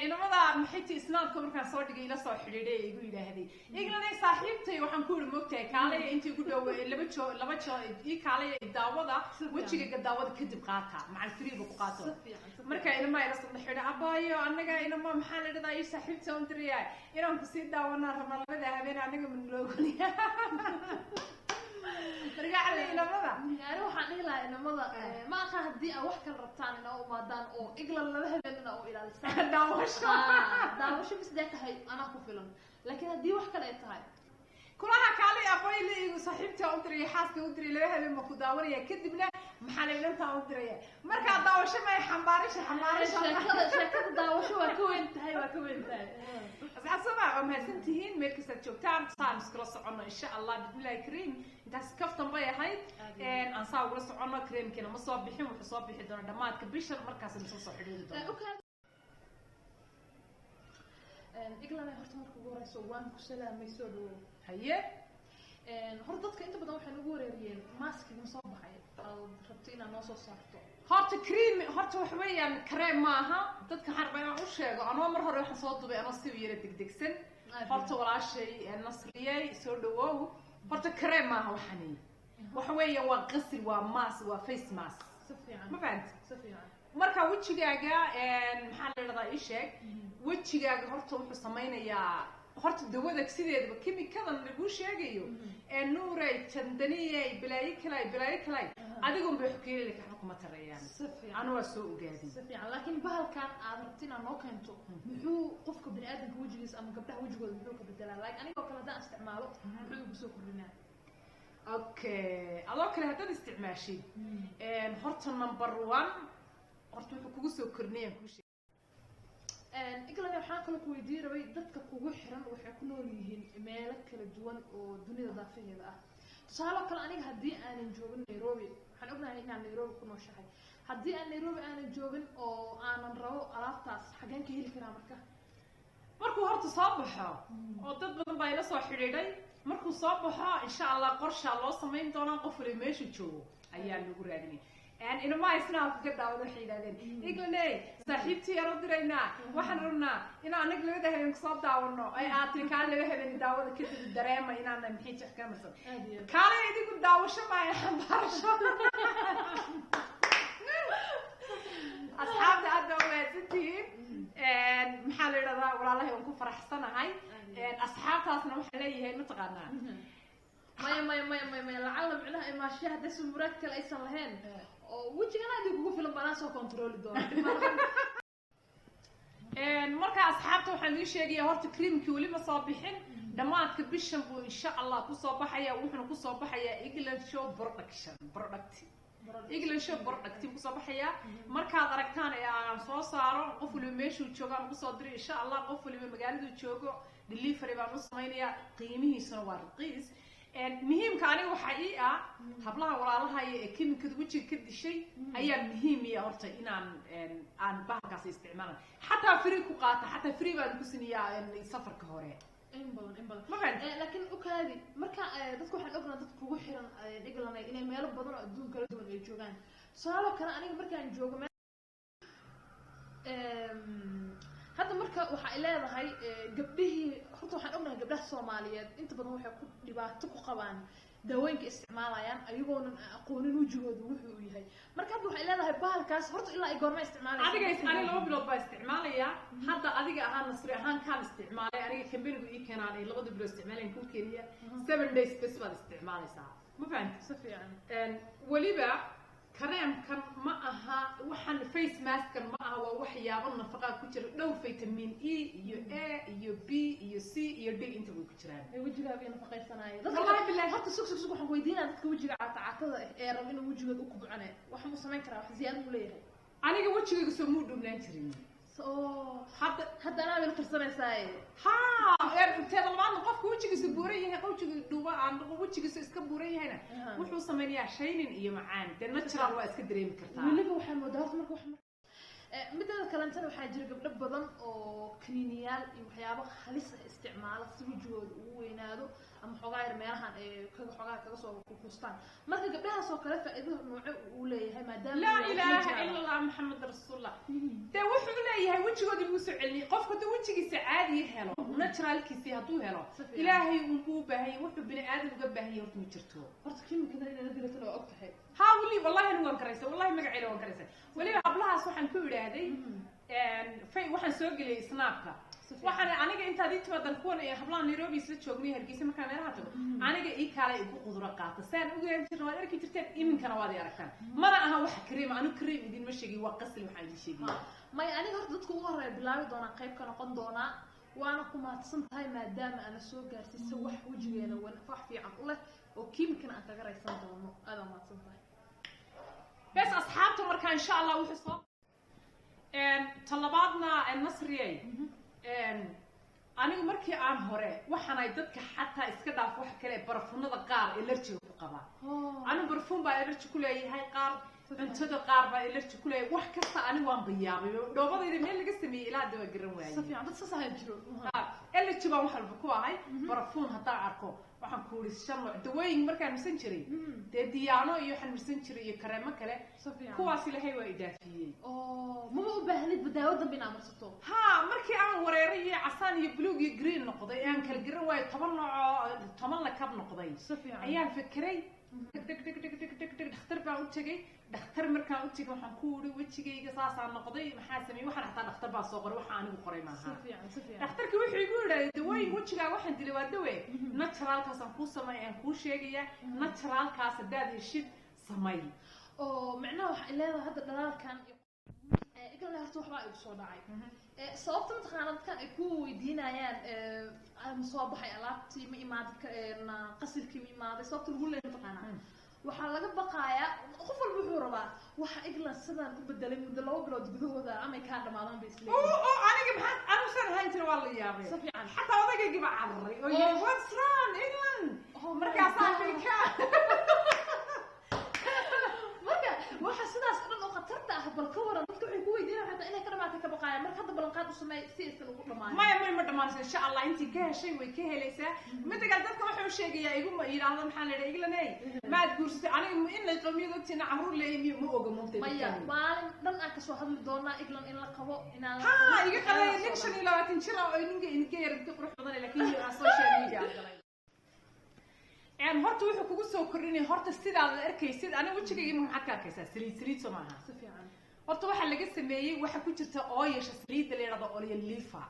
Inamada maxayti Snapka markaan soo dhigay ila soo xidhiidhay ee igu yidhaahday, "Iglanay saaxiibtay," waxaan ku yidhi, "Moogtahay, kaalaya inta igu dhow laba joo laba joo ii kaalaya daawada wejigayga, daawada kadib qaata macal free ba ku qaato." Si fiican, si fiican. Marka inamaa ila soo xidha, "Abaayo, annaga inama maxaa la dhahdaa ii saaxiibta un dirayaa inaan kusii daawanaa rabnaa labada habeen, annaga ma naloo ogolyaa?" Marka cali inamada Ani waxaan dhihi lahaa inamada, ma aqaan haddii aad wax kala rabtaan inaa u imaadaan oo Iglan laba habeen inaa u ilaalisaan. Daawasho. Ah, daawasho bisdee tahay anaa ku filan, laakiin haddii wax kale ay tahay. Kulaha kaalay abay la igu saaxiibta u diraya, xaaska u diraya, laba habeen ma ku daawanaya, kadibna maxaa la inantaa u diraya. Markaa daawasho may xambaarisha xambaarisha. Sheekada daawasho waa ka weyn tahay, waa ka weyn tahay. Asxaab sama waa mahadsan tihiin meel kastaad joogtaan, saan iskula soconno insha Allah bismillahi kariim. Intaas kaftan bay ahayd, aan saa ugula soconno. Creamkiina ma soo bixin, wuxuu soo bixi doona dhammaadka bishan, markaas soo soo xidhiiri doona. Okay. Iglan, horta marka ugu horeyso waan ku salaamay, soo dhawow. Haye. Horta dadka inta badan waxay nagu wareeriyeen maskiga ma soo baxay aad rabto inaad noo soo saarto? Horta cream, horta waxa weeyaan cream maaha. Dadka waxaan rabaa inaan u sheego, anoo mar hore waxaan soo dubay anoo si yara degdegsan. Horta walaashay Nasriyey, soo dhawow. Horta cream maaha waxani, waxa weeyaan waa qasri, waa mask, waa face mask. Si fiican. Ma fahanti? Si fiican. Marka wejigaaga maxaa la dhahdaa, ii sheeg, wejigaaga horta wuxuu samaynayaa, horta dawada sideedaba kimikadan laguu sheegayo ee nuuray tandaniyay balaayo kalay balaayo kalay, adigun bay wax keeni, waxba kuma tarayaan. Si fiican. Anu waa soo ogaaday. Si fiican, laakiin bahalkan aad rabto inaad noo keento muxuu qofka biniaadamka wejigiisa ama gabdhaha wejigooda muxuu ka bedelaa? Like anigoo kale haddaan isticmaalo, muxuu igu soo kordhinaa? Okay, adoo kale haddaad isticmaashid, horta number one, horta wuxuu kugu soo kordhinayaan kuu sheeg. Iglan, waxaan kaloo ku weydiin rabay, dadka kugu xiran waxay ku nool yihiin meelo kala duwan oo dunida daafaheeda ah. Tusaale kale, aniga haddii aanan joogin Nairobi, waxaan ognahay inaan Nairobi ku nooshahay, haddii aan Nairobi aanan joogin oo aanan rabo alaabtaas, xageen ka heli karaa marka? Markuu horta soo baxo, oo dad badan baa ila soo xidhiidhay, markuu soo baxo insha Allah qorshaa loo samayn doonaa, qof waliba meeshu joogo ayaa lagu raadinay. Inamaa Snapka ka daawada waxay yidhahdeen, "Iglane saaxiibtii yaan u diraynaa, waxaan rabnaa inaan anaga labada habeen kusoo daawano ay aad tiri kaan laba habeen daawada kadib dareema inaana maxay jex ka marsan." Aad iyo aad. Kaalay idigu daawasho maayo, xambaarasho. Asxaabta aad baa umahadsantihiin. Maxaa la yidhahdaa, walaalahay waan ku faraxsanahay. Asxaabtaasna waxaan leeyahay, mataqaanaa? Maya, maya, maya, maya, maya, lacala micnaha imaashaha haddaysan muraad kale aysan lahayn oo wejigan aad kugu filan banaan soo kontrooli doona. Marka asxaabta waxaan idiin sheegaya, horta creamkii weli ma soo bixin, dhammaadka bishan buu insha Allah kusoo baxaya, wuxuuna kusoo baxayaa England Show Production product, England Show product kusoo baxayaa. Markaad aragtaan ee aan soo saaro, qof waliba meeshuu joogo aan kusoo diray insha Allah, qof waliba magaaladuu joogo delivery baan u samaynayaa, qiimihiisuna waa raqiis. Muhiimka aniga waxaa ii ah hablaha walaalahaya ee kimikada wejiga ka dishay ayaa muhiim iya horta inaan aan bahalkaas isticmaalan, xataa free ku qaata, xataa free baan ku siniyaa safarka hore. In badan, in badan. Ma fahanti? Laakiin ukaadi marka dadka waxaan ognaa dadka kugu xiran England inay meelo badan oo adduun kala duwan ay joogaan. Tusaale kale, aniga markaan joogo hadda, marka waxa ay leedahay gabdhihii, horta waxaan ognahay gabdhaha Soomaaliyeed inta badan waxay ku dhibaato ku qabaan daawooyinka isticmaalayaan ayagoonan aqoonin wejigooda wuxuu uu yahay. Marka hadda waxay leedahay bahalkaas horta ilaa ay goorma isticmaalaysa? Adiga ani 2 bilood baa isticmaalaya hadda. Adiga ahaan, Nasri ahaan kaan isticmaalay, aniga kambanigu ii keenaan ay 2da bilood isticmaalayan kuu keniya, 7 days bes baad isticmaalaysaa, ma fahanti? Si fiican. Weliba kareemkan ma aha, waxaan face maskan ma aha, waa waxyaabo nafaqaa ku jira, dhowr vitamin E iyo A iyo B iyo C iyo D inta way ku jiraan. Ay wejigaaga nafaqaysanaayo. Wallahi billahi. Horta sug, sug, sug, waxaan weydiinaya dadka wejiga caata caatada ah ee raba inuu wejigooda u kubcane, wax muu samayn karaa? Wax ziyaado muu leeyahay? Aniga wejigayga soo muu dhuwnaan jirin. So hadda hadda anaa bay la tirsanaysaa. Ha, teeda labaadna qofka wejigiisa buuran yahay, wejiga dhuuba aan wejigiisa iska buuran yahayna, wuxuu sameynayaa shining iyo macaan, dee natural waa iska dareemi kartaa. Weliba waxaa moodaa horta marka wax Mideeda kalentana waxaa jira gabdho badan oo kaniiniyaal iyo waxyaabo halis ah isticmaala si wejigooda ugu weynaado ama xoogaa yar meelahan ay kaga xoogaa kaga soo kukustaan. Marka gabdhahaas oo kale faa'iidada nooce uu leeyahay maadaama laa uu yahay ilaaha natural. Ila allah, Maxamed rasuulullah. Dee wuxuu leeyahay wejigoodii buu soo celiyey. Qofku hadduu wejigiisa caadiya helo, naturalkiisii hadduu helo, Si fiican. Ilaahay unbuu u baahan yahay. Wuxuu bini aadam uga baahan yahay horta ma jirto. Horta kiimikada inaad dilatana waa og tahay. Haa, weli wallahi anigu waan karaysa, wallahi magaceeda waan karaysa. Weliba hablahaas waxaan ku idhaahday, fay waxaan soo geliyay Snapka. Si fiican. Waxaan aniga intaad ii timaadan kuwan ee hablaha Nairobi isla joognay, Hargeysa markaan meelaha tago, aniga ii kaalay igu qudro qaata saan ugu jirna waad arki jirteen, iminkana waad i aragtaan. Mana aha wax kareem, anigu kareem idinma sheegin, waa qasli waxaan idin sheegay. Maya, aniga horta dadka ugu horeeya bilaabi doonaa, qayb ka noqon doonaa, waana ku mahadsan tahay maadaama aana soo gaarsiisa wax wejigeena wax fiican u leh oo kiimikana aan kaga raysan doono. Aad aa mahadsan tahay. Bes asxaabta, marka insha Allah wuxuu soo talabaadna Nasriyey, anigu markii aan hore waxaanay dadka xataa iska dhaaf wax kale, barafunada qaar allergy ku qabaa. Anigu barfuun baa allergy ku leeyahay, qaar cuntada qaar baa allergy ku leeyahay, wax kasta. Anigu waan bayaabay, dhoobadayda meel laga sameeyey ilaa hadda waa garan Si waayey. fiican, dad saas ahaa jiro. Allergy baan wax walba ku ahay. Barafuun haddaan arko, waxaan ku uri shan nooc dawooyin markaan marsan jiray, dee diyaano iyo waxaan marsan jiray iyo kareemo kale. Si fiican. Kuwaas Ilaahay waa idaafiyey. Oo maba u baahnid ba daawo dambe inaad marsato. Ha, markii aan wareeray iyo casaan iyo buluug iyo green noqday ee aan kala garan waayo 10 nooc oo 10 lakab noqday, Si fiican. ayaan fekeray, deg deg deg deg deg deg, dhakhtar baan u tegey. Dhakhtar markaan u tegay waxaan ku uri wejigayga saasaa noqday, maxaa sameeyey? Waxaan xataa dhakhtar baa soo qoray, waxa anigu qoray Si maaha. fiican, si fiican. Dhakhtarkii wuxuu igu yidhahday dawooyin wejigaaga waxaan dilay waa dawe naturalkaasaan kuu samey, aan kuu sheegaya, naturalkaas haddaad heshid samay. Oo macnaha waxay leedahay hadda dhalaalkan iyo igalna horta waxbaa igu soo dhacay. Sababta mataqaana dadkan ay ku weydiinayaan ma soo baxay alaabtii, ma imaaday qasilkii, ma imaaday, sababta lagu leeyahay mataqaanaa, waxaa laga baqayaa qof walba wuxuu rabaa waxa England sidaan u bedelay muddo 2 bilood gudahooda amay kaa dhamaadaan bay isleeyihiin. Oo aniga maxaa anu san ahayn jira, waa la yaabay. Si fiican. Xataa odaygaygi baa cararay oo yiri, "What's wrong, England?" Oh my Markaasaa God. Afrika. Marka waxa sidaas oo dhan oo khatarta ah, bal ka waran dadka waxay ku weydiinayaan xataa inay ka dhamaatay ka baqaayaan. Marka hadda ballanqaad u sameey si aysan ugu dhamaanin. Maya, may, ma dhamaanayso insha Allah. Intii ka heshay way ka helaysaa. Midda kale dadka wuxuu sheegayaa igu yidhaahdo, maxaa la yidhaha, England hey, maad guursatay? Aniga in lay qawmiyad ogtiina carruur leeyahay miyo ma oga moogtay Maya, dadkani. Maalin dhan aan kasoo hadli doonaa England in la qabo inaan la Ha qabin, iga qalay waxyaalahaas nin oo dhan. 25 jir ah oo ninka inka yar ka qurux badan, laakiin social media galay. Horta wuxuu kugu soo kordhinaya horta sidaad arkaysid, aniga wejigayga maxaad ka arkaysaa? Saliid saliid soo maaha? Si fiican. Horta waxaa laga sameeyey, waxaa ku jirta ooyasha saliidda la yidhahdo olio oliva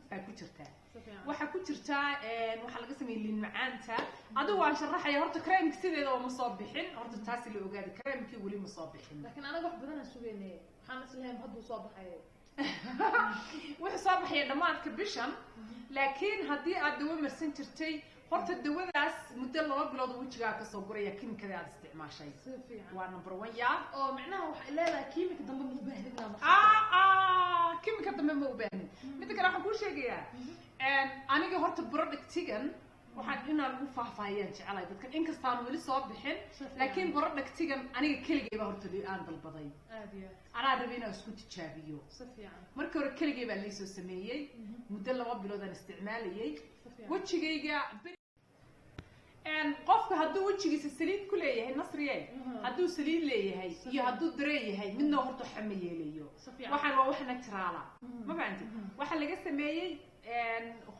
baa ku jirta. Si fiican. Waxaa ku jirta, waxaa laga sameeyey liin macaanta. Adigu waan sharaxaya. Horta creamki sideeda ma soo bixin, horta taasi la ogaada, creamkii weli ma soo bixin. Laakiin anaga wax badan aan sugeynay, waxaan islahayn hadduu soo baxay. Wuxuu soo baxaya dhammaadka bishan, laakiin haddii aad dawo marsan jirtay, horta dawadaas muddo 2 bilood oo wejigaa kasoo guraya kimikada aad isticmaashay. Si fiican. Waa number one ya. Oo macnaha waxay leedahay kiimika dambe ma u baahnid inaad marsato. Kimika dambe ma u baahnin. Midda kale waxaan kuu sheegayaa, aniga horta productigan waxaan inaan u faahfaahiyaan jecelahay dadkan, inkastaan weli soo bixin, Si fiican. laakiin productigan aniga keligay baa horta aan dalbaday. Aad iyo aad. Anaa rabay inaan isku tijaabiyo. Si fiican. Markii hore keligay baa liisoo sameeyey, muddo 2 bilood aan isticmaalayay. Si fiican. Wejigayga qofka hadduu wejigiisa saliid ku leeyahay, Nasriye, hadduu saliid leeyahay Si iyo fiican. hadduu dareen yahay, midna horta waxa ma yeelayo. Si fiican. Waxaan waa wax natural ah, ma fahanti? Waxaa laga sameeyey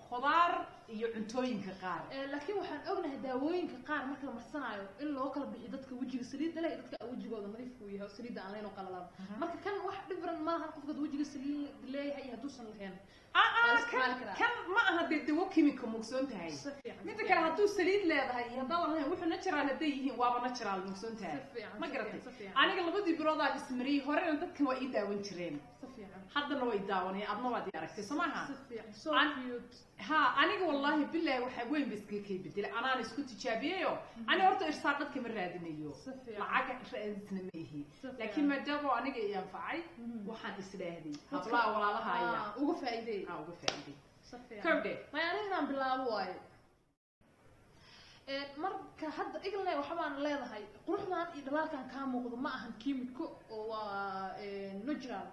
khudaar iyo cuntooyinka qaar. Laakiin waxaan ognahay daawooyinka qaar marka la marsanaayo in loo kala bixiyo dadka wejiga saliidda leh iyo dadka wejigooda nadiifka uu yahay oo saliidda aan lahayn oo qalalan. Marka kan wax different maahan qofka hadduu wejiga saliid leeyahay iyo hadduusan lahayn. Waa la isticmaali Kan karaa. kan ma aha dee dawo kimika, mugsoon tahay. Si fiican. Midda kale hadduu saliid leedahay iyo haddaadan lahayn, wuxuu natural hadday yihiin waaba natural, mugsoon tahay. Si fiican, Ma si garatay? fiican, si fiican. Aniga labadii bilood aan ismariyey horena dadkan waa ii daawan jireen, Si fiican. haddana way daawanay, adna waad ii aragtay soo maaha? Si fiican, so cute. Ha, aniga wallahi billahi waxaa weyn ba iskaga kay bedelay, anaan isku tijaabiyeyo. Aniga horta irsaaqad kama raadinayo, Si fiican. lacag raadisna ma ihi, Si fiican. laakiin maadaama oo aniga i anfacay, waxaan isdhaahday hablaha walaalaha ayaa Uga faa'iideey. Aa, uga faa'iiday. Si fiican. Kowdhe. Maya, aniga inaan bilaabo waayo. Marka hadda England waxa baan leedahay quruxdan iyo dhalaalkan kaa muuqdo ma ahan kiimiko oo waa natural.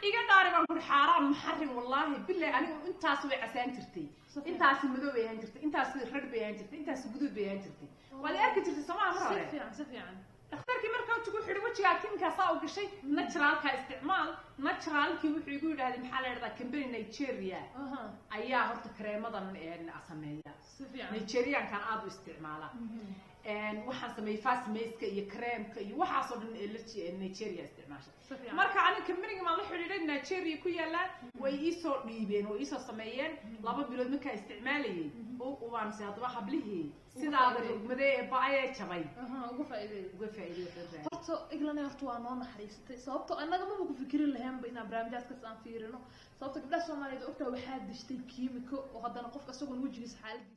Iga dhaari baan kuri, xaaraan muxarim, wallaahi bilahi. Anigu intaas way casaan jirtay, intaasi madow bay ahaan jirtay, intaasi red bay ahaan jirtay, intaasi guduud bay ahaan jirtay. Waad i arki jirtay somaa mar Si hore. fiican, si fiican. Dhakhtarkii markaa tugu xidhi wejigaa kimikaasaa u gashay, naturalkaa isticmaal. Naturalkii wuxuu igu yidhahday, maxaa la yidhahdaa, company Nigeria ayaa horta kareemadan sameeya. Si fiican. Nigeriankan aada u isticmaala. Waxaan sameeyey face maska iyo creamka iyo waxaasoo dhan ee Nigeria isticmaasha. Si fiican. Marka aniga companyga maan la xidhiidhay, Nigeria ku yaallaan, way iisoo dhiibeen, way iisoo sameeyeen. 2 bilood markaan isticmaalayay oo ubaanse haddaba hablihii sidaada faa'iiday. Rugmadee ee ba-ayee jabay Uga faa'iideeyay. Uga faa'iiday waxay. Horta Eglane, horta waa noo naxariisatay, sababto annaga maba ku fikirin lahaynba inaan barnaamijyaadkaas aan fiirino, sababto gabdhaha Soomaaliyeed ogtaa waxaa dishtay kiimiko oo haddana qofka isagoon wejigiisa xaaladiisa